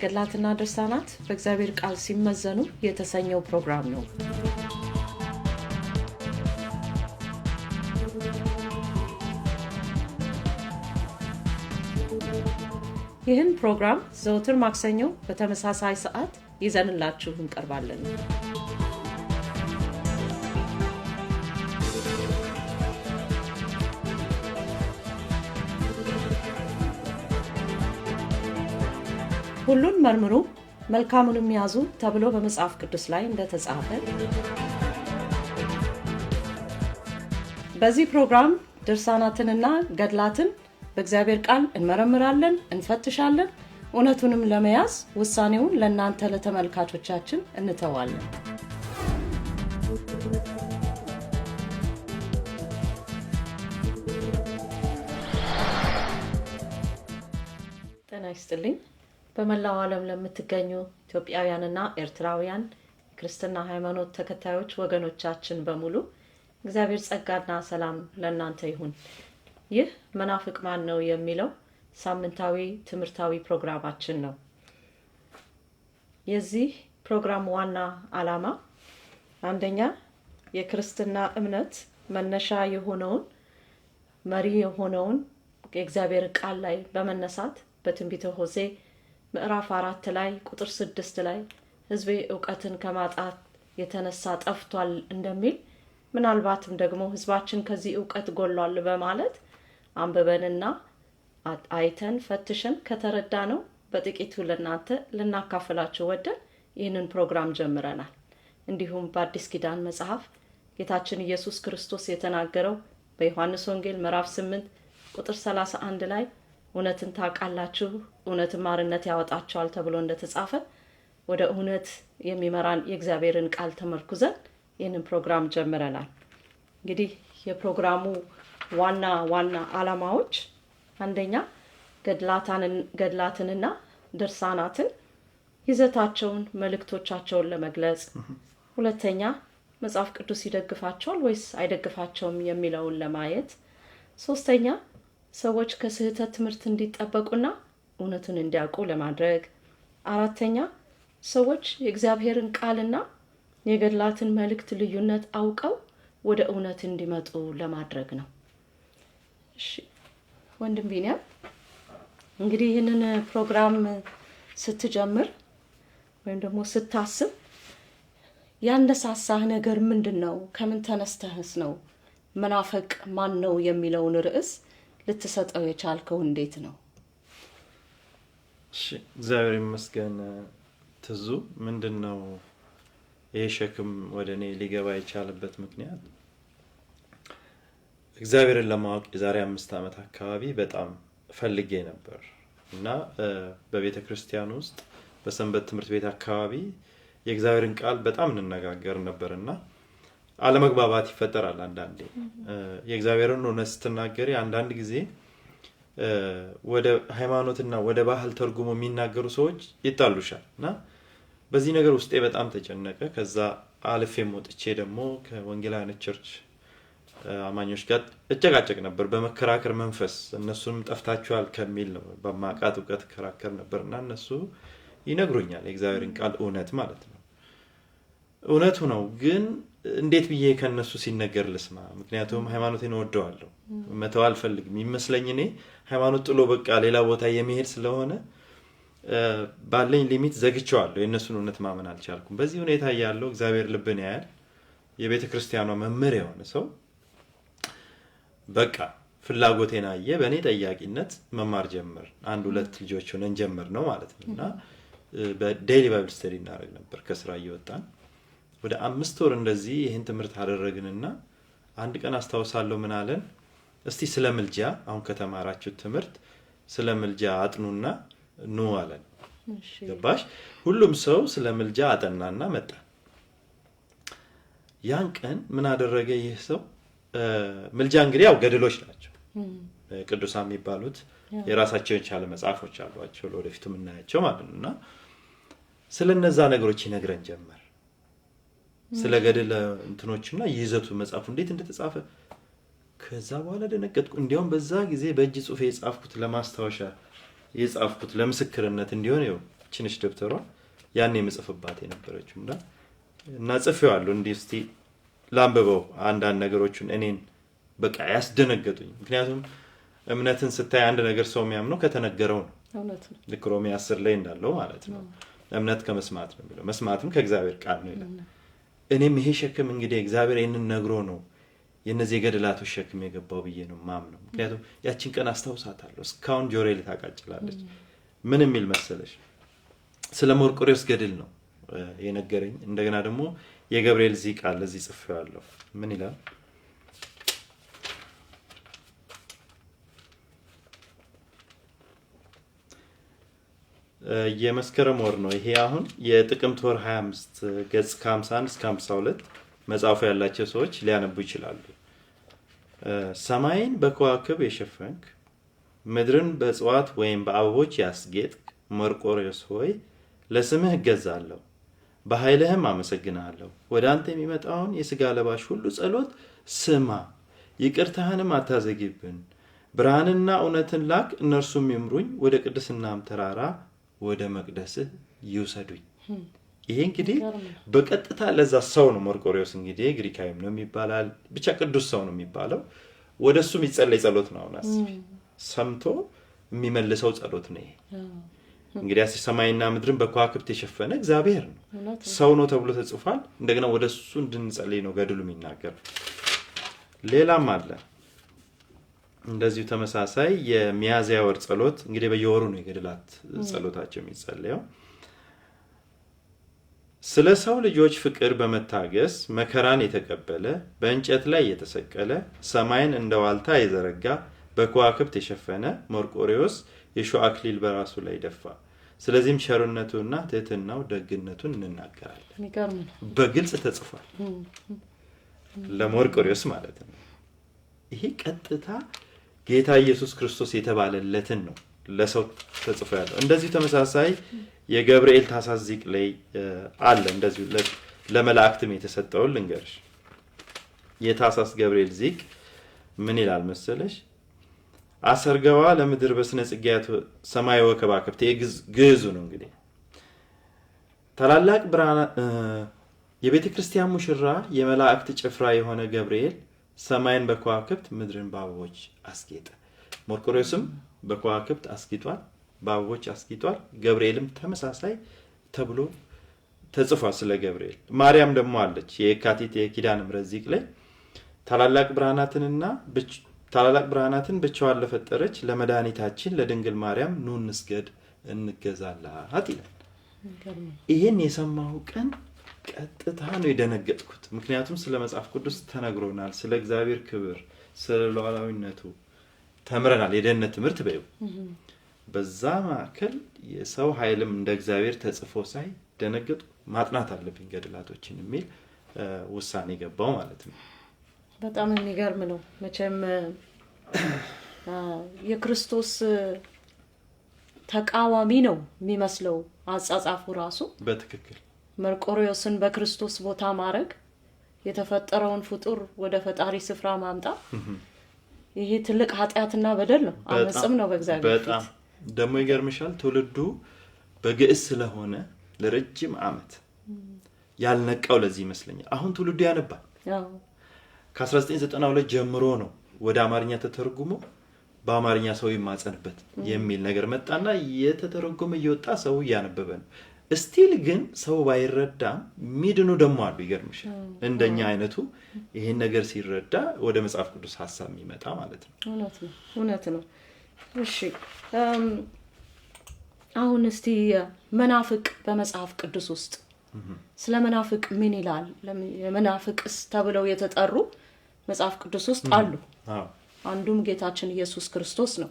ገድላትና ድርሳናት በእግዚአብሔር ቃል ሲመዘኑ የተሰኘው ፕሮግራም ነው። ይህን ፕሮግራም ዘወትር ማክሰኞ በተመሳሳይ ሰዓት ይዘንላችሁ እንቀርባለን። ሁሉን መርምሩ መልካሙንም ያዙ ተብሎ በመጽሐፍ ቅዱስ ላይ እንደተጻፈ በዚህ ፕሮግራም ድርሳናትንና ገድላትን በእግዚአብሔር ቃል እንመረምራለን፣ እንፈትሻለን። እውነቱንም ለመያዝ ውሳኔውን ለእናንተ ለተመልካቾቻችን እንተዋለን። ጤና ይስጥልኝ። በመላው ዓለም ለምትገኙ ኢትዮጵያውያንና ኤርትራውያን የክርስትና ሃይማኖት ተከታዮች ወገኖቻችን በሙሉ እግዚአብሔር ጸጋና ሰላም ለእናንተ ይሁን። ይህ መናፍቅ ማን ነው የሚለው ሳምንታዊ ትምህርታዊ ፕሮግራማችን ነው። የዚህ ፕሮግራም ዋና ዓላማ አንደኛ የክርስትና እምነት መነሻ የሆነውን መሪ የሆነውን የእግዚአብሔር ቃል ላይ በመነሳት በትንቢተ ሆሴዕ ምዕራፍ 4 ላይ ቁጥር 6 ላይ ሕዝቤ እውቀትን ከማጣት የተነሳ ጠፍቷል እንደሚል ምናልባትም ደግሞ ሕዝባችን ከዚህ እውቀት ጎሏል በማለት አንብበንና አይተን ፈትሸን ከተረዳነው በጥቂቱ ለእናንተ ልናካፍላችሁ ወደን ይህንን ፕሮግራም ጀምረናል። እንዲሁም በአዲስ ኪዳን መጽሐፍ ጌታችን ኢየሱስ ክርስቶስ የተናገረው በዮሐንስ ወንጌል ምዕራፍ 8 ቁጥር 31 ላይ እውነትን ታውቃላችሁ እውነትም አርነት ያወጣችኋል ተብሎ እንደተጻፈ ወደ እውነት የሚመራን የእግዚአብሔርን ቃል ተመርኩዘን ይህንን ፕሮግራም ጀምረናል። እንግዲህ የፕሮግራሙ ዋና ዋና ዓላማዎች አንደኛ ገድላትንና ድርሳናትን ይዘታቸውን መልእክቶቻቸውን ለመግለጽ፣ ሁለተኛ መጽሐፍ ቅዱስ ይደግፋቸዋል ወይስ አይደግፋቸውም የሚለውን ለማየት፣ ሶስተኛ ሰዎች ከስህተት ትምህርት እንዲጠበቁና እውነቱን እንዲያውቁ ለማድረግ፣ አራተኛ ሰዎች የእግዚአብሔርን ቃልና የገድላትን መልእክት ልዩነት አውቀው ወደ እውነት እንዲመጡ ለማድረግ ነው። እሺ ወንድም ቢኒያም፣ እንግዲህ ይህንን ፕሮግራም ስትጀምር ወይም ደግሞ ስታስብ ያነሳሳህ ነገር ምንድነው? ከምን ተነስተህስ ነው መናፍቅ ማን ነው የሚለውን ርዕስ ልትሰጠው የቻልከው እንዴት ነው? እሺ እግዚአብሔር ይመስገን። ትዙ ምንድነው ይሄ ሸክም ወደ እኔ ሊገባ የቻለበት ምክንያት? እግዚአብሔርን ለማወቅ የዛሬ 5 ዓመት አካባቢ በጣም ፈልጌ ነበር እና በቤተክርስቲያን ውስጥ በሰንበት ትምህርት ቤት አካባቢ የእግዚአብሔርን ቃል በጣም እንነጋገር ነበርና አለመግባባት ይፈጠራል። አንዳንዴ የእግዚአብሔርን እውነት ስትናገሪ አንዳንድ ጊዜ ወደ ሃይማኖትና ወደ ባህል ተርጉሞ የሚናገሩ ሰዎች ይጣሉሻል እና በዚህ ነገር ውስጤ በጣም ተጨነቀ። ከዛ አልፌም ወጥቼ ደግሞ ከወንጌላውያን church አማኞች ጋር እጨቃጨቅ ነበር በመከራከር መንፈስ። እነሱንም ጠፍታችኋል ከሚል ነው በማቃት እውቀት እከራከር ነበርና እነሱ ይነግሩኛል የእግዚአብሔርን ቃል እውነት ማለት ነው። እውነቱ ነው፣ ግን እንዴት ብዬ ከነሱ ሲነገር ልስማ? ምክንያቱም ሃይማኖቴን እወደዋለሁ፣ መተው አልፈልግም። ይመስለኝ እኔ ሃይማኖት ጥሎ በቃ ሌላ ቦታ የመሄድ ስለሆነ ባለኝ ሊሚት ዘግቼዋለሁ። የእነሱን እውነት ማመን አልቻልኩም። በዚህ ሁኔታ እያለሁ እግዚአብሔር ልብን ያያል። የቤተክርስቲያኗ መምህር የሆነ ሰው በቃ ፍላጎቴን አየ። በእኔ ጠያቂነት መማር ጀመር። 1-2 ልጆች ሆነን ጀመር ነው ማለት ነው። እና በ daily Bible study እናደርግ ነበር ከስራ እየወጣን። ወደ 5 ወር እንደዚህ ይሄን ትምህርት አደረግንና አንድ ቀን አስታውሳለሁ ምን አለን፣ እስቲ ስለ ምልጃ አሁን ከተማራችሁት ትምህርት ስለ ምልጃ አጥኑና ኑ አለን። ገባሽ? ሁሉም ሰው ስለ ምልጃ አጠናና መጣ። ያን ቀን ምን አደረገ ይህ ሰው? ምልጃ እንግዲህ ያው ገድሎች ናቸው። ቅዱሳን የሚባሉት የራሳቸው የቻለ መጽሐፎች አሏቸው ለወደፊቱ የምናያቸው ማለት ነው። እና ስለነዛ ነገሮች ይነግረን ጀመር። ስለ ገድል እንትኖችና ይዘቱ መጽሐፉ እንዴት እንደተጻፈ። ከዛ በኋላ ደነገጥኩ። እንዲያውም በዛ ጊዜ በእጅ ጽሁፌ የጻፍኩት ለማስታወሻ የጻፍኩት ለምስክርነት እንዲሆን ይኸው ችንሽ ደብተሯ ያን የምጽፍባት የነበረችው እና ጽፌዋለሁ። እንዲህ እስቲ ላንብበው አንዳንድ ነገሮችን እኔን በቃ ያስደነገጡኝ። ምክንያቱም እምነትን ስታይ አንድ ነገር ሰው የሚያምነው ከተነገረው ነው። ልክ ሮሜ 10 ላይ እንዳለው ማለት ነው። እምነት ከመስማት ነው የሚለው፣ መስማትም ከእግዚአብሔር ቃል ነው ይላል። እኔም ይሄ ሸክም እንግዲህ እግዚአብሔር ይሄንን ነግሮ ነው የነዚህ የገድላቶች ሸክም የገባው ብዬ ነው ማምነው። ምክንያቱም ያቺን ቀን አስታውሳታለሁ፣ እስካሁን ጆሮዬ ላይ ታቃጭላለች። ምን የሚል መሰለሽ? ስለ መርቆሬዎስ ገድል ነው የነገረኝ። እንደገና ደግሞ የገብርኤል ዚቅ አለ፣ እዚህ ጽፌዋለሁ። ምን ይላል? የመስከረም ወር ነው ይሄ። አሁን የጥቅምት ወር 25 ገጽ ከ51 እስከ 52 መጽሐፉ ያላቸው ሰዎች ሊያነቡ ይችላሉ። ሰማይን በከዋክብ የሸፈንክ ምድርን በእጽዋት ወይም በአበቦች ያስጌጥክ መርቆሬዎስ ሆይ ለስምህ እገዛለሁ፣ በኃይልህም አመሰግንሃለሁ። ወደ አንተ የሚመጣውን የሥጋ ለባሽ ሁሉ ጸሎት ስማ፣ ይቅርታህንም አታዘግይብን። ብርሃንና እውነትን ላክ፣ እነርሱም ይምሩኝ፣ ወደ ቅድስናም ተራራ ወደ መቅደስህ ይውሰዱኝ። ይሄ እንግዲህ በቀጥታ ለዛ ሰው ነው። መርቆሬዎስ እንግዲህ ግሪካዊም ነው የሚባላል፣ ብቻ ቅዱስ ሰው ነው የሚባለው። ወደሱ የሚጸለይ ጸሎት ነው። አሁን አስቢ፣ ሰምቶ የሚመልሰው ጸሎት ነው ይሄ። እንግዲህ ሰማይና ምድርን በከዋክብት የሸፈነ እግዚአብሔር ነው፣ ሰው ነው ተብሎ ተጽፏል። እንደገና ወደሱ እንድንጸልይ ነው ገድሉ የሚናገር። ሌላም አለ እንደዚሁ ተመሳሳይ የሚያዝያ ወር ጸሎት። እንግዲህ በየወሩ ነው የገድላት ጸሎታቸው የሚጸለየው። ስለ ሰው ልጆች ፍቅር በመታገስ መከራን የተቀበለ በእንጨት ላይ የተሰቀለ ሰማይን እንደ ዋልታ የዘረጋ በከዋክብት የሸፈነ መርቆሬዎስ የሾህ አክሊል በራሱ ላይ ደፋ። ስለዚህም ቸርነቱና ትህትናው ደግነቱን እንናገራለን። በግልጽ ተጽፏል ለመርቆሬዎስ ማለት ነው። ይሄ ቀጥታ ጌታ ኢየሱስ ክርስቶስ የተባለለትን ነው ለሰው ተጽፎ ያለው። እንደዚሁ ተመሳሳይ የገብርኤል ታኅሳስ ዚቅ ላይ አለ። እንደዚሁ ለመላእክትም የተሰጠውን ልንገርሽ። የታኅሳስ ገብርኤል ዚቅ ምን ይላል መሰለሽ? አሰርገዋ ለምድር በስነ ጽጌያት ሰማይ ወከባከብት። ግዕዙ ነው እንግዲህ። ታላላቅ ብርሃን የቤተክርስቲያን ሙሽራ የመላእክት ጭፍራ የሆነ ገብርኤል ሰማይን በከዋክብት ምድርን በአበቦች አስጌጠ። መርቆሬዎስም በከዋክብት አስጊጧል፣ በአበቦች አስጊጧል። ገብርኤልም ተመሳሳይ ተብሎ ተጽፏል ስለ ገብርኤል። ማርያም ደግሞ አለች የካቲት የኪዳነ ምሕረት ዚቅ ላይ ታላላቅ ብርሃናትን ብቻዋን ለፈጠረች ለመድኃኒታችን ለድንግል ማርያም ኑ እንስገድ እንገዛላት ይላል። ይሄን የሰማሁ ቀን ቀጥታ ነው የደነገጥኩት። ምክንያቱም ስለ መጽሐፍ ቅዱስ ተነግሮናል፣ ስለ እግዚአብሔር ክብር፣ ስለ ሉዓላዊነቱ ተምረናል። የደህንነት ትምህርት በይው። በዛ ማዕከል የሰው ኃይልም እንደ እግዚአብሔር ተጽፎ ሳይ ደነገጥኩ። ማጥናት አለብኝ ገድላቶችን የሚል ውሳኔ ገባው ማለት ነው። በጣም የሚገርም ነው። መቼም የክርስቶስ ተቃዋሚ ነው የሚመስለው አጻጻፉ ራሱ። በትክክል መርቆሬዎስን በክርስቶስ ቦታ ማድረግ፣ የተፈጠረውን ፍጡር ወደ ፈጣሪ ስፍራ ማምጣት፣ ይሄ ትልቅ ኃጢአትና በደል ነው፣ አመጽም ነው በእግዚአብሔር ፊት። በጣም ደግሞ ይገርምሻል፣ ትውልዱ በግዕዝ ስለሆነ ለረጅም አመት ያልነቃው ለዚህ ይመስለኛል። አሁን ትውልዱ ያነባል። ከ1992 ጀምሮ ነው ወደ አማርኛ ተተርጉሞ በአማርኛ ሰው ይማጸንበት የሚል ነገር መጣና የተተረጎመ እየወጣ ሰው እያነበበ ነው። እስቲል ግን ሰው ባይረዳም ሚድኑ ደግሞ አሉ። ይገርምሻል፣ እንደኛ አይነቱ ይሄን ነገር ሲረዳ ወደ መጽሐፍ ቅዱስ ሐሳብ የሚመጣ ማለት ነው። እውነት ነው፣ እውነት ነው። እሺ፣ አሁን እስቲ መናፍቅ በመጽሐፍ ቅዱስ ውስጥ ስለ መናፍቅ ምን ይላል? የመናፍቅስ ተብለው የተጠሩ መጽሐፍ ቅዱስ ውስጥ አሉ። አንዱም ጌታችን ኢየሱስ ክርስቶስ ነው።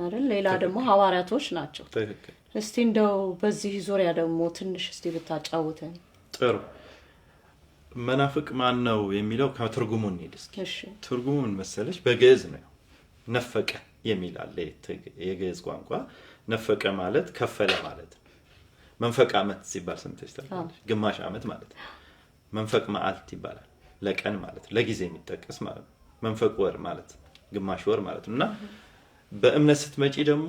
አይደል? ሌላ ደግሞ ሐዋርያቶች ናቸው። እስቲ እንደው በዚህ ዙሪያ ደግሞ ትንሽ እስቲ ብታጫውተን። ጥሩ። መናፍቅ ማን ነው የሚለው ከትርጉሙ እንሂድ እስኪ። ትርጉሙ ምን መሰለሽ? በግዕዝ ነው። ነፈቀ የሚል አለ። የግዕዝ ቋንቋ ነፈቀ ማለት ከፈለ ማለት ነው። መንፈቅ ዓመት ሲባል ሰምተሽ ታውቂያለሽ? ግማሽ ዓመት ማለት ነው። መንፈቅ መዓልት ይባላል። ለቀን ማለት ነው፣ ለጊዜ የሚጠቀስ ማለት ነው። መንፈቅ ወር ማለት ግማሽ ወር ማለት ነው። እና በእምነት ስትመጪ ደግሞ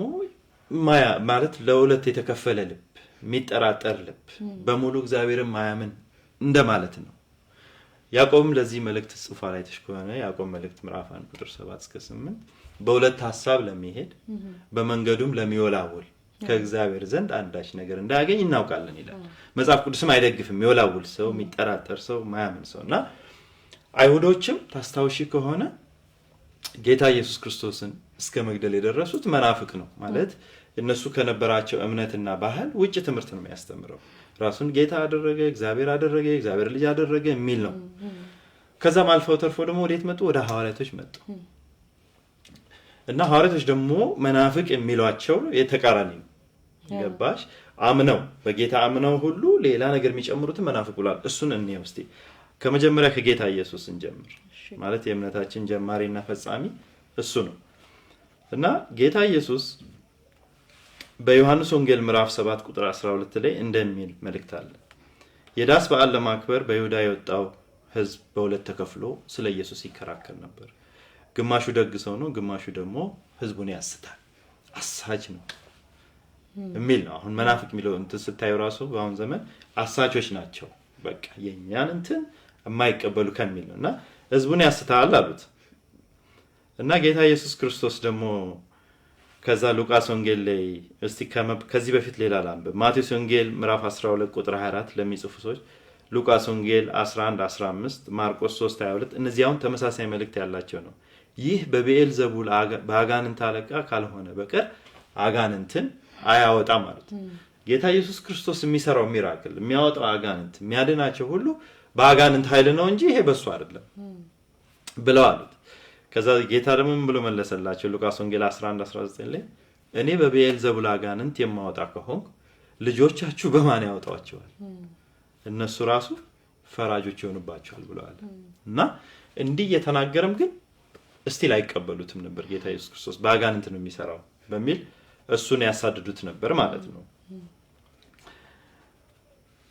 ማያ ማለት ለሁለት የተከፈለ ልብ የሚጠራጠር ልብ፣ በሙሉ እግዚአብሔርን ማያምን እንደማለት ነው። ያዕቆብም ለዚህ መልእክት ጽፏል። አይተሽ ከሆነ ያዕቆብ መልእክት ምዕራፍ 1 ቁጥር 7 እስከ 8 በሁለት ሀሳብ ለሚሄድ በመንገዱም ለሚወላውል ከእግዚአብሔር ዘንድ አንዳች ነገር እንዳያገኝ እናውቃለን ይላል። መጽሐፍ ቅዱስም አይደግፍም የሚወላውል ሰው፣ የሚጠራጠር ሰው፣ ማያምን ሰው። እና አይሁዶችም ታስታውሺ ከሆነ ጌታ ኢየሱስ ክርስቶስን እስከ መግደል የደረሱት መናፍቅ ነው ማለት እነሱ ከነበራቸው እምነትና ባህል ውጭ ትምህርት ነው የሚያስተምረው። ራሱን ጌታ አደረገ፣ እግዚአብሔር አደረገ፣ እግዚአብሔር ልጅ አደረገ የሚል ነው። ከዛም አልፈው ተርፎ ደግሞ ወዴት መጡ? ወደ ሐዋርያቶች መጡ። እና ሐዋርያቶች ደግሞ መናፍቅ የሚሏቸው የተቃራኒ ነው። ገባሽ? አምነው በጌታ አምነው ሁሉ ሌላ ነገር የሚጨምሩትን መናፍቅ ብሏል። እሱን እንየው እስቲ። ከመጀመሪያ ከጌታ ኢየሱስ እንጀምር። ማለት የእምነታችን ጀማሪና ፈጻሚ እሱ ነው። እና ጌታ ኢየሱስ በዮሐንስ ወንጌል ምዕራፍ 7 ቁጥር 12 ላይ እንደሚል መልእክት አለ። የዳስ በዓል ለማክበር በይሁዳ የወጣው ሕዝብ በሁለት ተከፍሎ ስለ ኢየሱስ ይከራከር ነበር። ግማሹ ደግ ሰው ነው፣ ግማሹ ደግሞ ሕዝቡን ያስታል፣ አሳች ነው የሚል ነው። አሁን መናፍቅ የሚለው እንትን ስታዩ ራሱ በአሁን ዘመን አሳቾች ናቸው፣ በቃ የኛን እንትን የማይቀበሉ ከሚል ነው። እና ሕዝቡን ያስታል አሉት። እና ጌታ ኢየሱስ ክርስቶስ ደግሞ ከዛ ሉቃስ ወንጌል ላይ እስቲ ከዚህ በፊት ሌላ ላንብብ። ማቴዎስ ወንጌል ምዕራፍ 12 ቁጥር 24 ለሚጽፉ ሰዎች፣ ሉቃስ ወንጌል 11 15፣ ማርቆስ 3 22 እነዚህ አሁን ተመሳሳይ መልእክት ያላቸው ነው። ይህ በብኤል ዘቡል በአጋንንት አለቃ ካልሆነ በቀር አጋንንትን አያወጣም አሉት። ጌታ ኢየሱስ ክርስቶስ የሚሰራው miracle፣ የሚያወጣው አጋንንት፣ የሚያድናቸው ሁሉ በአጋንንት ኃይል ነው እንጂ ይሄ በሱ አይደለም ብለው አሉት። ከዛ ጌታ ደግሞ ምን ብሎ መለሰላቸው? ሉቃስ ወንጌል 11 19 ላይ እኔ በብኤል ዘቡል አጋንንት የማወጣ ከሆንኩ ልጆቻችሁ በማን ያወጣቸዋል? እነሱ ራሱ ፈራጆች ይሆኑባቸዋል ብለዋል። እና እንዲህ እየተናገረም ግን እስቲል አይቀበሉትም ነበር። ጌታ ኢየሱስ ክርስቶስ በአጋንንት ነው የሚሰራው በሚል እሱን ያሳድዱት ነበር ማለት ነው።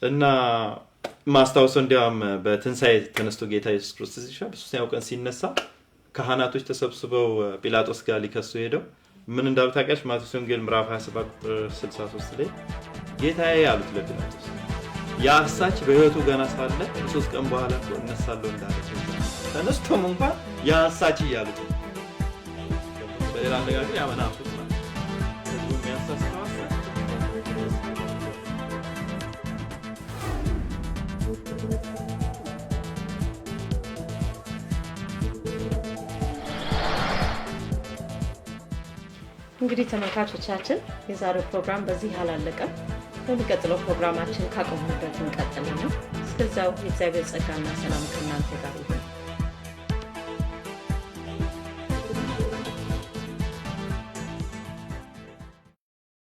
እና ማስታወሰው እንዲያውም በትንሳኤ ተነስቶ ጌታ ኢየሱስ ክርስቶስ ይሻል በሶስተኛው ቀን ሲነሳ ካህናቶች ተሰብስበው ጲላጦስ ጋር ሊከሱ ሄደው ምን እንዳሉ ታውቂያለሽ? ማቴዎስ ወንጌል ምዕራፍ 27 ቁጥር 63 ላይ ጌታዬ አሉት ለጲላጦስ፣ ያ አሳች በሕይወቱ ገና ሳለ ከ3 ቀን በኋላ እነሳለሁ እንዳለ ተነስቶም እንኳን ያ አሳች እያሉት፣ በሌላ አነጋገር ያ መናፍቅ ማለት ህዝቡ የሚያሳስተው አሳች። እንግዲህ ተመልካቾቻችን የዛሬው ፕሮግራም በዚህ አላለቀም። በሚቀጥለው ፕሮግራማችን ካቆምንበት እንቀጥላለን። እስከዚያው የእግዚአብሔር ጸጋና ሰላም ከእናንተ ጋር ይሁን።